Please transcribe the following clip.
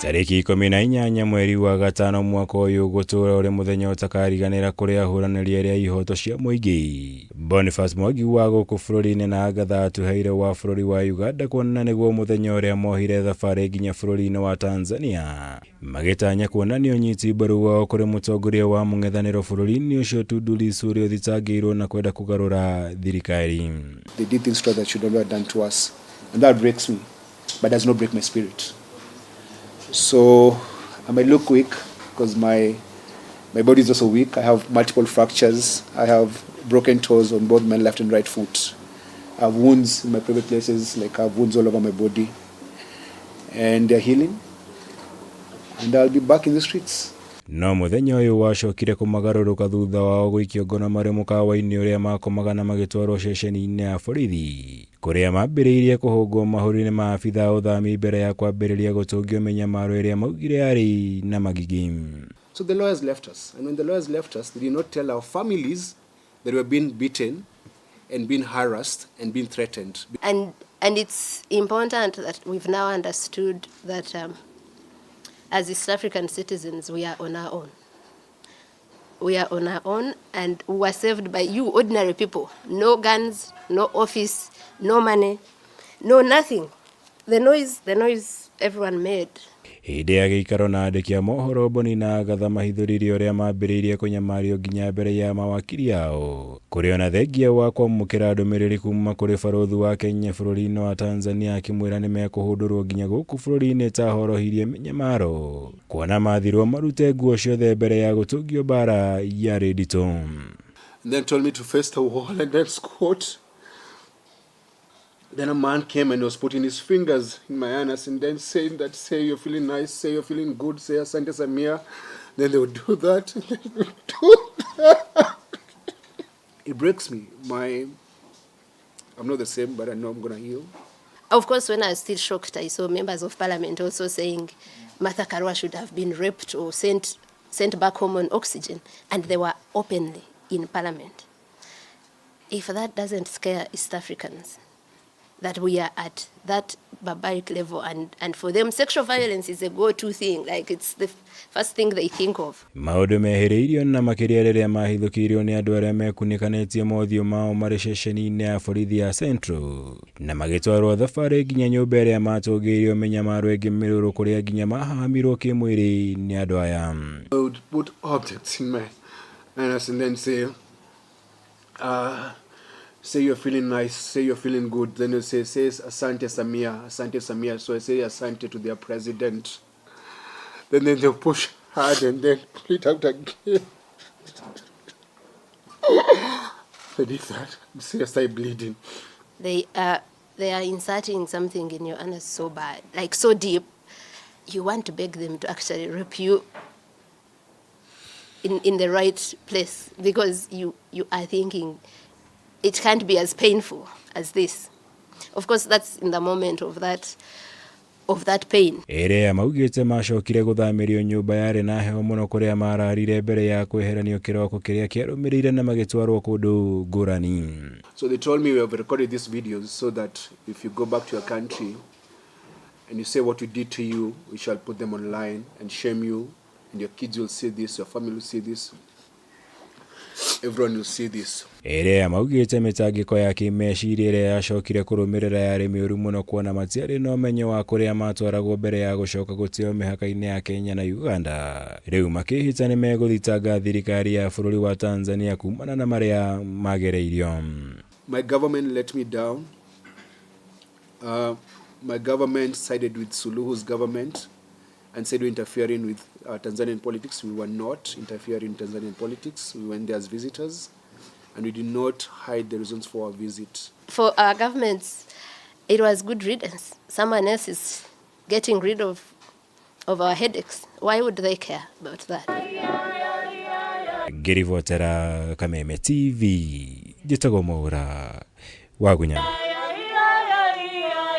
Tarĩki 18 mweri wa gatano mwaka ũyũ ũgũtũũra ũrĩ mũthenya ũtakariganĩra kũrĩ ahũranĩri arĩa ihoto cia mũingĩ. Boniface Mwangi wa gũkũ bũrũri-inĩ na Agatha Atuhaire wa bũrũri wa Uganda kuonana nĩguo mũthenya ũrĩa mohire thabarĩ nginya bũrũri-inĩ wa Tanzania magĩtanya kuonania ũnyiti mbaru wao kũrĩ mũtongoria wa mũng'ethanĩro bũrũri-inĩ ũcio Tundu Lissu ũrĩa ũthitangĩirwo na kwenda kũgarũra thirikari. They did things to us that should never have done to us. And that breaks me, but does not break my spirit. So I might look weak because my body is also weak. I have multiple fractures. I have broken toes on both my left and right foot. I have wounds in my private places, like I have wounds all over my body. And they're healing. And I'll be back in the streets. No mũthenya ũyũ wacokire kũmagarũrũka thutha wao gũikio ngono marĩ mũkawa-inĩ ũrĩa makomaga na magĩtwarwo ceceni-inĩ ya borithi kũrĩa mambĩrĩirie kũhũngwo mahũri nĩ maabitha a ũthami mbere ya kwambĩrĩria gũtũngio mĩnyamaro ĩrĩa maugire yarĩ na magigi. So the lawyers left us. And when the lawyers left us, they did not tell our families that we were being beaten and being harassed and being threatened. And it's important that we've now understood that as East African citizens, we are on our own. We are on our own, and we were saved by you, ordinary people. No guns, no office, no money, no nothing. The noise everyone made. Hĩndĩ ya gĩikaro na andĩki a mohoro, Boni na Agatha mahithũririe ũrĩa mambĩrĩirie kũnyamario nginya mbere ya mawakiri ao, kũrĩ ona thengia wa kwamũkĩra ndũmĩrĩri kuma kũrĩ barũthi wa Kenya bũrũri-inĩ wa Tanzania akĩmwĩra nĩ mekũhũndũrwo nginya gũkũ bũrũri-inĩ tahorohirie mĩnyamaro kuona mathirwo marute nguo ciothe mbere ya gũtũngio mbara yarĩ nditũ. And then told me to face the wall and then squat. Then a man came and was putting his fingers in my anus and then saying that, "Say you're feeling nice, say you're feeling good, say Asante Samia." Then they would do that, and then they would do that. It breaks me. I'm not the same, but I know I'm gonna heal. Of course, when I was still shocked, I saw members of parliament also saying Martha Karua should have been raped or sent back home on oxygen, and they were openly in parliament. If that doesn't scare East Africans, that we are at that barbaric level, and for them, sexual violence is a go-to thing, like it's the first thing they think of. Maũndũ mehĩrĩirio na makĩria rĩrĩa mahithũkĩirio nĩ andũ arĩa mekunĩkanĩtie mothiũ mao marĩ ceceni-inĩ ya borithi ya Central na magĩtwarwo thabarĩ nginya nyũmba ĩrĩa matũngĩirio mĩnyamaro ĩngĩ mĩrũrũ kũrĩa nginya mahahamirwo kĩmwĩrĩ nĩ andũ aya. I would put objects in my anus and then say you're feeling nice, say you're feeling good. Then you say Asante Samia, Asante Samia. So I say Asante to their president. Then they'll push hard and then pull it out again. They did that. See, I started bleeding. They are inserting something in your anus so bad, like so deep, you want to beg them to actually rape you in the right place because you are thinking it can't be as painful as this. Of course, that's in the moment of that pain. Ĩrĩa maugĩte macokire gũthamĩrio nyũmba yarĩ na heho mũno kũrĩa mararire mbere ya kweheranio kĩroko kĩrĩa kĩarũmĩrĩire na magĩtwarwo kũndũ ngũrani. So they told me, "We have recorded these videos so that if you go back to your country and you say what we did to you, we shall put them online and shame you, and your kids will see this, your family will see this, everyone will see this." Ĩrĩa maugĩte mĩtangĩko ya kĩmeciria ĩrĩa yacokire kũrũmĩrĩra yarĩ mĩũru mũno kuona matiarĩ na ũmenyo wa kũrĩa matwaragwo mbere ya gũcoka gũteo mĩhaka-inĩ ya Kenya na Uganda. Rĩu makĩhĩta nĩ megũthitanga thirikari ya bũrũri wa Tanzania kumana na marĩa magereirio. My government let me down. My government sided with Suluhu's government and said we're interfering with Tanzanian politics. We were not interfering in Tanzanian politics. We went there as visitors and we did not hide the reasons for our visit. For our governments, it was good riddance. Someone else is getting rid of our headaches. Why would they care about that? Ngĩribotera Kameme TV, njĩtagwo Mwaura Wagunya.